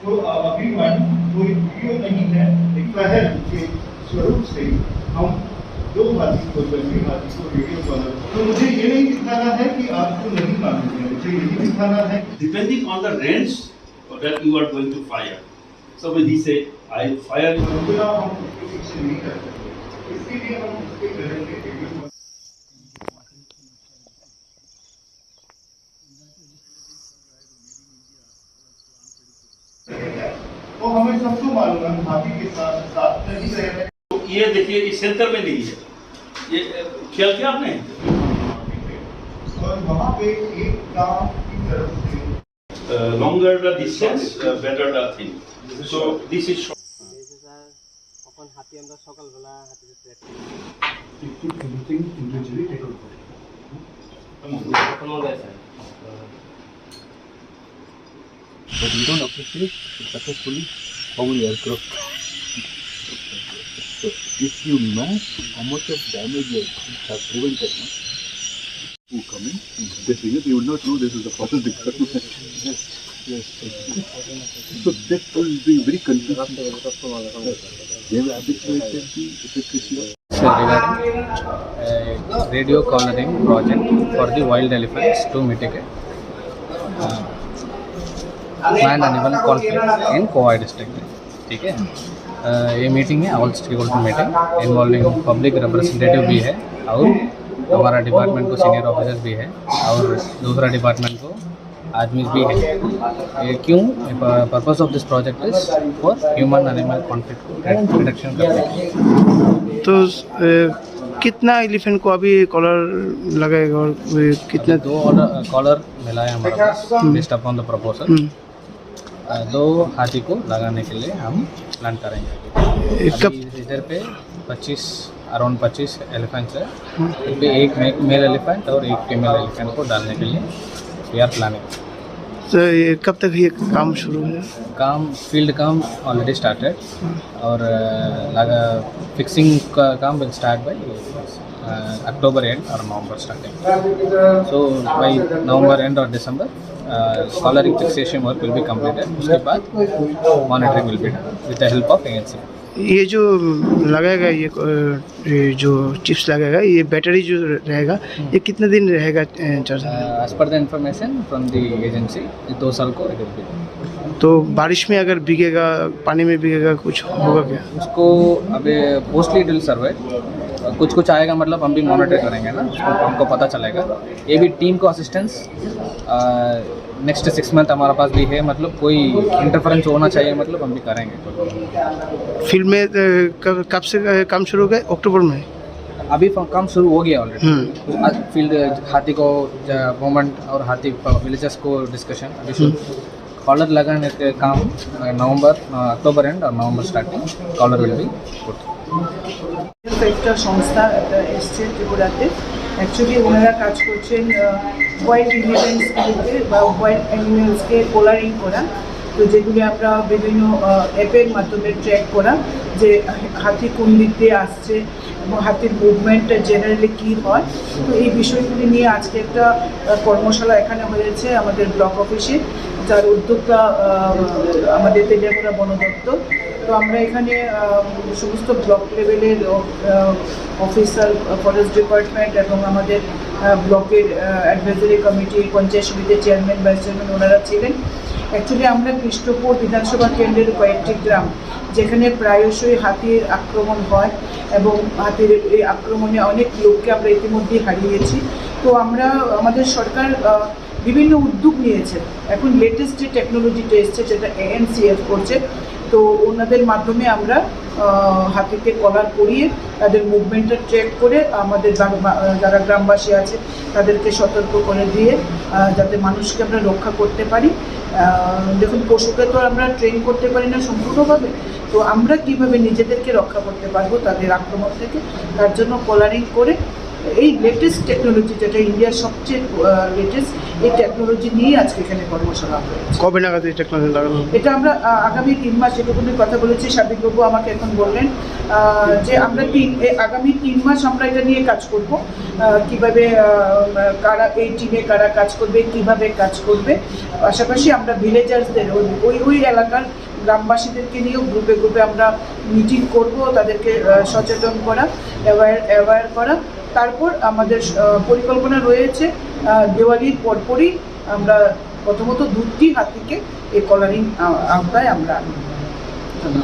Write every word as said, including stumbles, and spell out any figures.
तो अभी मन कोई वीडियो नहीं है, एक पहल के स्वरूप से हम दो हाथी को, जंगली हाथी को वीडियो बना। तो मुझे ये नहीं दिखाना है कि आपको नहीं मालूम है, मुझे यही दिखाना है। Depending on the range that you are going to fire. So when he say, "I fire," उतना हम उसके पीछे नहीं कर सकते, इसीलिए हम उसके करेंगे वीडियो। तो हमें सबको मालूम है, हम हाथी के साथ साथ नहीं रह रहे। तो ये देखिए, ये सेंटर में नहीं है। ये, अ, ख्याल किया आपने? और वहाँ पे एक गांव की तरफ से, uh, longer the distance, uh, better the thing. So this is short. এই যে স্যার, কখন হাতি আমরা সকালবেলা হাতিতে ট্র্যাক করি। It keeps everything individually taken care of. But we don't appreciate successfully how many aircraft. So if you know how much of damage you have prevented, no? Who coming? This thing is, you will not know this is the first department. Yes, yes. So that will be very confusing. They will arbitrate the efficacy of So regarding a radio collaring project for the wild elephants to mitigate uh, man animal conflict in Kowai district. ठीक है. अ, ये मीटिंग है, all stakeholder meeting, involving public representative भी है और हमारा डिपार्टमेंट को senior officers भी है और दूसरा डिपार्टमेंट को आदमी भी है। ये क्यों? Purpose of this project is for human animal conflict को रिडक्शन करने के लिए। तो अ, कितना एलिफेंट को अभी कॉलर लगाएगा और वे कितना? अभी दो ऑर्डर, कॉलर मिला है हमारे पास, हम्म। Based upon the proposal. Hmm. Uh, दो हाथी को लगाने के लिए हम प्लान करेंगे। ये कब? अभी इधर पे पच्चीस, अराउंड पच्चीस एलिफेंट्स है। हम्म। इसमें एक मे-, मेल एलिफेंट और एक फीमेल एलिफेंट को डालने के लिए वी आर प्लानिंग। तो ये कब तक ये काम शुरू है? काम, फील्ड काम ऑलरेडी स्टार्टेड। हम्म। और, अ, लगा, फिक्सिंग का काम will start by, uh, October end और November starting. So by November end और December, uh, collaring fixation work will be completed. उसके बाद monitoring will be done with the help of ANC. ये जो लगाएगा, ये, अ, ये जो चिप्स लगाएगा, ये बैटरी जो रहेगा, हम्म। ये कितने दिन रहेगा, अ, चार्ज में? Uh, as per the information from the agency, ये दो साल को इधर भी। तो बारिश में अगर भीगेगा, पानी में भीगेगा, कुछ होगा क्या? उसको अभी पोस्टली डिल सर्वे, कुछ कुछ आएगा, मतलब हम भी मॉनिटर करेंगे ना, उसको हमको पता चलेगा। ये भी टीम को असिस्टेंस नेक्स्ट सिक्स मंथ हमारे पास भी है, मतलब कोई इंटरफेरेंस होना चाहिए, मतलब हम भी करेंगे। फील्ड में, अ, कब, कब से, अ, काम शुरू हो गया? अक्टूबर में? अभी फ-, काम शुरू हो गया ऑलरेडी। हम्म। आज फील्ड हाथी को मूवमेंट और हाथी विलेजेस को डिस्कशन अभी शुरू। हम्म। कॉलर लगाने के काम, अ, नवंबर, अ, अक्टूबर एंड और November starting collar will be put. একটা সংস্থা একটা এসছে ত্রিপুরাতে। অ্যাকচুয়ালি ওনারা কাজ করছেন, আহ, ওয়াইল্ড এলিফ্যান্টসগুলোকে বা ওয়াইল্ড অ্যানিমেলসকে কোলারিং করা। তো যেগুলি আমরা বিভিন্ন, আহ, অ্যাপের মাধ্যমে ট্র্যাক করা, যে হাতি কোন দিক দিয়ে আসছে এবং হাতির মুভমেন্টটা জেনারেলি কী হয়। তো এই বিষয়গুলি নিয়ে আজকে একটা, আহ, কর্মশালা এখানে হয়েছে আমাদের ব্লক অফিসে, যার উদ্যোক্তা, আহ, আমাদের তেলিয়ামুড়া বন দপ্তর। তো আমরা এখানে, আহ, সমস্ত ব্লক লেভেলের, আহ, অফিসার, আহ, ফরেস্ট ডিপার্টমেন্ট এবং আমাদের, আহ, ব্লকের, আহ, অ্যাডভাইজারি কমিটি, পঞ্চায়েত সমিতির চেয়ারম্যান, ভাইস চেয়ারম্যান ওনারা ছিলেন। অ্যাকচুয়ালি আমরা কৃষ্ণপুর বিধানসভা কেন্দ্রের কয়েকটি গ্রাম, যেখানে প্রায়শই হাতির আক্রমণ হয় এবং হাতির এই আক্রমণে অনেক লোককে আমরা ইতিমধ্যেই হারিয়েছি। তো আমরা, আমাদের সরকার, আহ, বিভিন্ন উদ্যোগ নিয়েছে। এখন লেটেস্ট যে টেকনোলজিটা এসছে, যেটা এএনসিএফ করছে, তো ওনাদের মাধ্যমে আমরা, আহ, হাতিতে কলার পরিয়ে তাদের মুভমেন্টটা ট্র্যাক করে আমাদের গ্রাম-, আহ, যারা গ্রামবাসী আছে তাদেরকে সতর্ক করে দিয়ে, আহ, যাতে মানুষকে আমরা রক্ষা করতে পারি। আহ, দেখুন, পশুকে তো আমরা ট্রেন করতে পারি না সম্পূর্ণভাবে, তো আমরা কিভাবে নিজেদেরকে রক্ষা করতে পারবো তাদের আক্রমণ থেকে, তার জন্য কলারিং করে এই লেটেস্ট টেকনোলজি, যেটা ইন্ডিয়ার সবচেয়ে, আহ, লেটেস্ট, এই টেকনোলজি নিয়ে আজকে এখানে কর্মশালা হয়েছে। কবে নাগাদ এই টেকনোলজি লাগানো হবে? এটা আমরা, আহ, আগামী তিন মাস, যেটুকুনি কথা বলেছি, সাবিকবাবু আমাকে এখন বললেন, আহ, যে আমরা তিন, এ, আগামী তিন মাস আমরা এটা নিয়ে কাজ করব। আহ, কিভাবে, আহ, কারা এই টিমে কারা কাজ করবে, কিভাবে কাজ করবে, পাশাপাশি আমরা ভিলেজার্সদের, ওই, ওই, ওই এলাকার গ্রামবাসীদেরকে নিয়েও গ্রুপে গ্রুপে আমরা মিটিং করব, তাদেরকে, আহ, সচেতন করা, অ্যাওয়্যার, অ্যাওয়্যার করা। তারপর আমাদের, আহ, পরিকল্পনা রয়েছে, আহ, দিওয়ালির পরপরই আমরা প্রথমত দুটি হাতিকে এই কলারিং, আহ, আওতায় আমরা আনব। ধন্যবাদ।